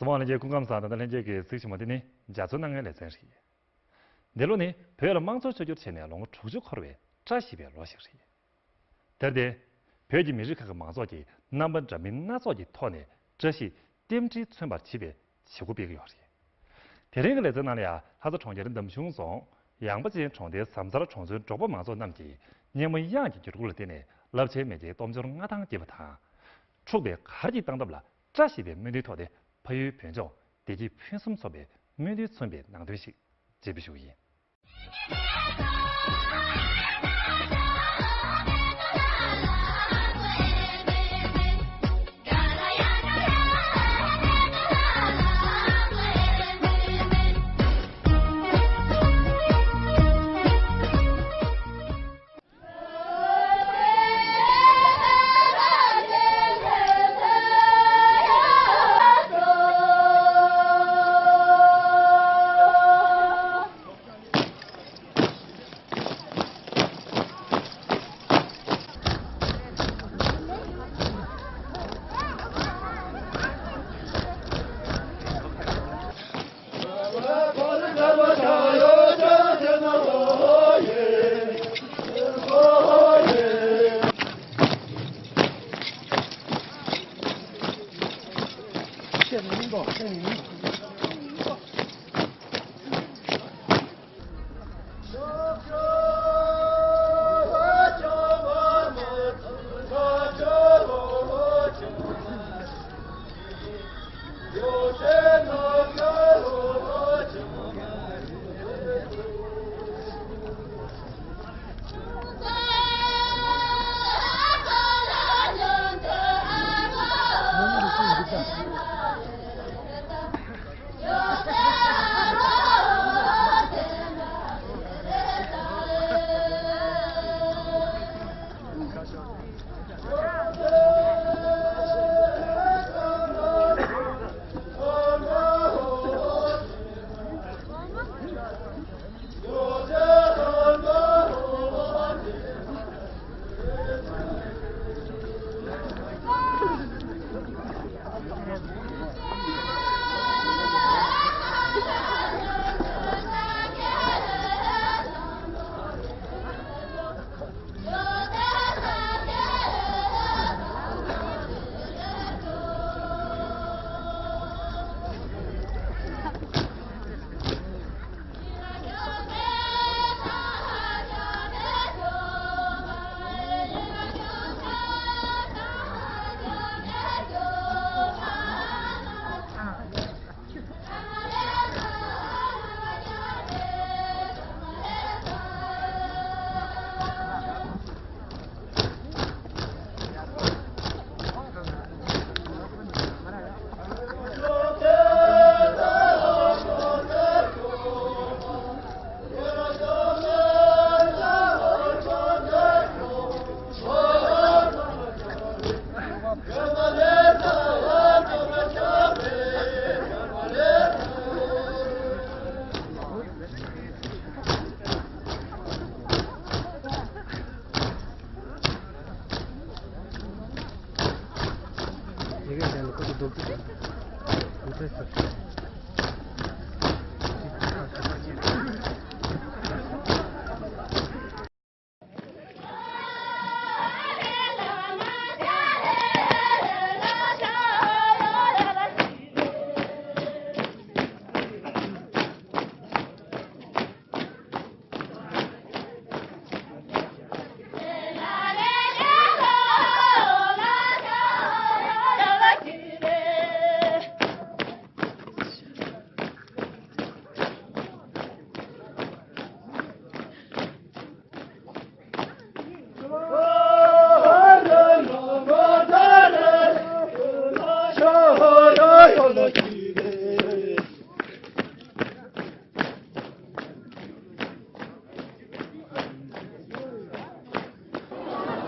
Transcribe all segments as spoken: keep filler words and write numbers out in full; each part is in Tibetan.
ཐུབ་དབང་ལྷན་རྒྱས་སྐུ་ཁམས་བཟང་། ད་ལྟ་ལྷན་རྒྱས་ཀྱིས་གཟིགས་བཞིན་པ་འདི་ནི་འཇའ་ཚོན་སྣ་ལྔའི་ལེ་ཚན་རེད། འདི་ལོ་ནི་བོད་ལ་དམངས་གཙོ་བཅོས་བསྒྱུར་བྱས་ནས་ལོ་ངོ་དྲུག་ཅུ་འཁོར་བའི་བཀྲ་ཤིས་པའི་ལོ་ཞིག་རེད། དེར་བརྟེན། བོད་ཀྱི་མི་རིགས་ཁག་གི་མང་ཚོགས་ཀྱིས་རྣམ་པ་འདྲ་མིན་སྣ་ཚོགས་ཀྱི་ཐོག་ནས་བཀྲ་ཤིས་རྟེན་འབྲེལ་མཚོན་པར་བྱེད་པའི་བྱེད་སྒོ་སྤེལ་གྱི་ཡོད་རེད། དེ་རིང་གི་ལེ་ཚན་ནང་ལ་ཡང་ལྷ་ས་གྲོང་ཁྱེར་འདམ་གཞུང་རྫོང་ཡངས་པ་ཅན་གྲོང་རྡལ་ཟམ་གསར་གྲོང་ཚོའི་འབྲོག་པ་མང་ཚོགས་རྣམས་ཀྱིས་སྙན་མོ་དབྱངས་ཀྱི་འགྱུར་ཁུག་ལ་བརྟེན་ནས་རླབས་ཆེན་མེ་བརྒྱའི་སྟོབས་འབྱོར་མངའ་ཐང་རྒྱས་པ་དང་། འཁྲུག་པའི་གར་གྱི་སྟངས་སྟབས་ལ་བཀྲ་ཤིས་པའི་སྨོན་འདུན་ཐོག་ནས་ཕ་ཡུལ་བོད་ལྗོངས་བདེ་སྐྱིད་ཕུན་སུམ་ཚོགས་པའི་སྨོན་འདུན་མཚོན་པའི་ནང་དོན་ཞིག་རྒྱས་པ་ཞུ་གི་ཡིན།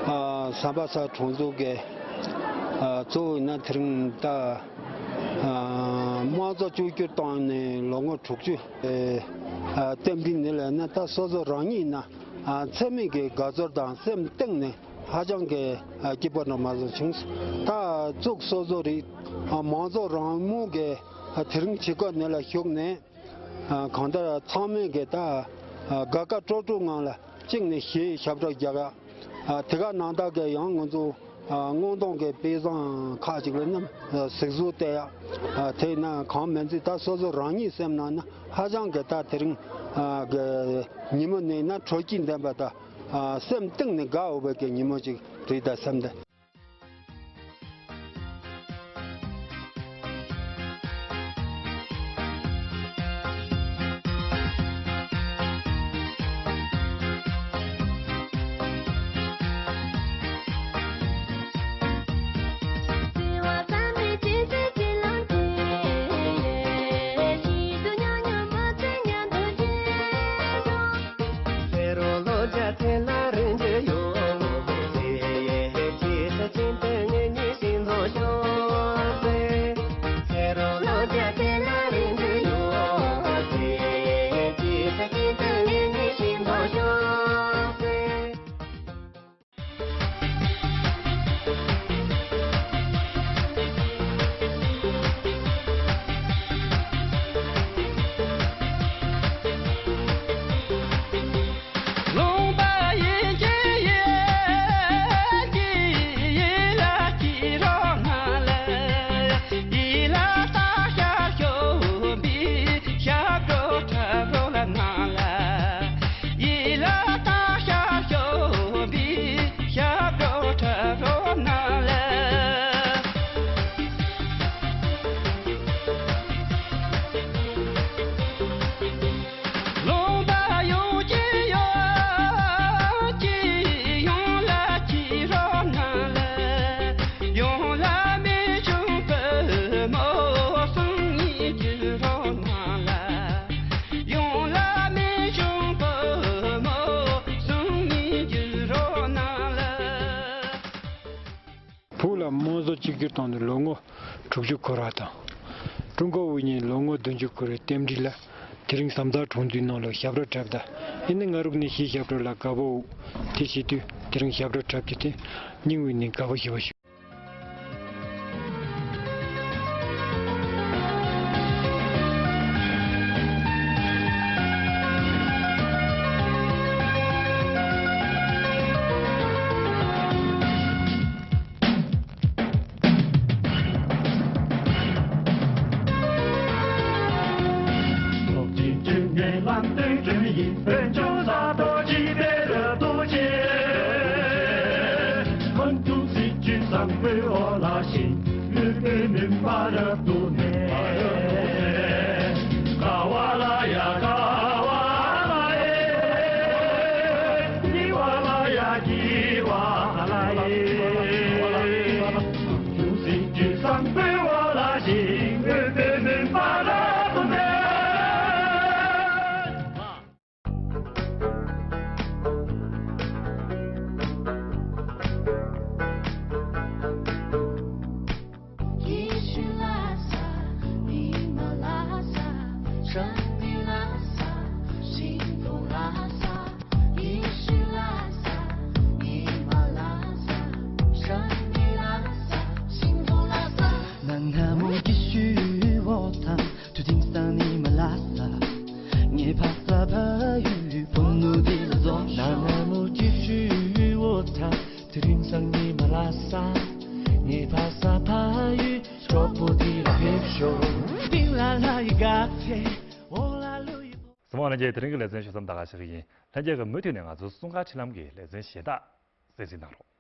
ཨ། ཟམ་པ་ཚ་གྲོང་ཚོ་གི། ཨ། གཙོ་བོ་ཡིན་ན་དེ་རིང་ད། ཨ། དམངས་གཙོ་བཅོས་བསྒྱུར་བཏང་ནས་ལོ་ངོ་དྲུག་ཅུ། ཨ། ཨ། སྟབས་བདེ་ནི་ལ་ན་ད་སོ་སོ་རང་ཉིད་ན། ཨ། ཚད་མེད་ཀྱི་དགའ་ཚོར་དང་སེམས་གཏིང་ནས། ཧ་ཅང་གི་སྐྱིད་པོ་འདྲ་མ་བཟོ་བྱུང་། ད་ཙུག་སོ་སོ་རིགས་མང་གཙོ་རང་མོས་ཀྱི་དེ་རིང་བྱེད་སྒོ་ནི་ལ་ཞུགས་ནས། གང་ལྟར་ཚང་མས་ཀྱི་ད་དགའ་དགའ་སྤྲོ་སྤྲོ་ངང་ལ་གཅིག་ནས་ཞེས་ཞབས་བྲོ་རྒྱག་ཡ། དེ་ག་ནང་བདག་གི་ཡང་ང་ཚོ་སྔོན་གཏོང་གི་དཔེ་བཟང་ཁག་ཅིག་ལ་རྣམས་གཟིགས་གཟུགས་བལྟ་ཡ། དེས་ན་གང་མིན་ཚེ་ད་སོ་སོ་རང་ཉིད་སེམས་ནང་ན་ཧ་ཅང་གི་ད་དེ་རིང་གི་ཉིན་མོ་ནས་ན་སྤྲོ་སྐྱིད་ལྡན་པ་ད་སེམས་གཏིང་ནས་དགའ་འོས་པའི་གི་ཉིན་མོ་ཅིག་རེད་ད་བསམ་སྟེ། བོད་ལ་དམངས་གཙོ་གཅིག་གྱུར་བཏང་ནས་ལོ་ངོ་དྲུག་ཅུ་འཁོར་བ་དང་། ཀྲུང་གོ་དབུ་བརྙེས་ལོ་ངོ་བདུན་ཅུ་འཁོར་བའི་རྟེན་འབྲེལ་ལ་དེ་རིང་ཟམ་གདོང་གྲོང་ཚོའི་ནང་ལ་ཞབས་བྲོ་འཁྲབ་ད། ཨེ་ནི་ང་རུག་ནས་ཞེས་ཞབས་བྲོ་ལ་དགའ་པོ་འོ། དེ་བྱེད་དུས་དེ་རིང་ཞབས་བྲོ་འཁྲབ་རྒྱུ་དེ་སྙིང་དབུས་ནས་དགའ་པོ་ཞེ་པོ་ཞིག་གཟིགས་མོ་ལྷན་རྒྱས། དེ་རིང་གི་ལེ་ཚན་ཞུ་མཚམས་ད་ག་ཞིག་ཡིན། ལྷན་རྒྱས་ཀྱིས་མུ་མཐུད་ནས་ང་ཚོའི་སྲུང་སྐར་ཁྲིད་ལམ་གྱི་ལེ་ཚན་གཞན་དག་གསན་གཟིགས་གནང་རོགས།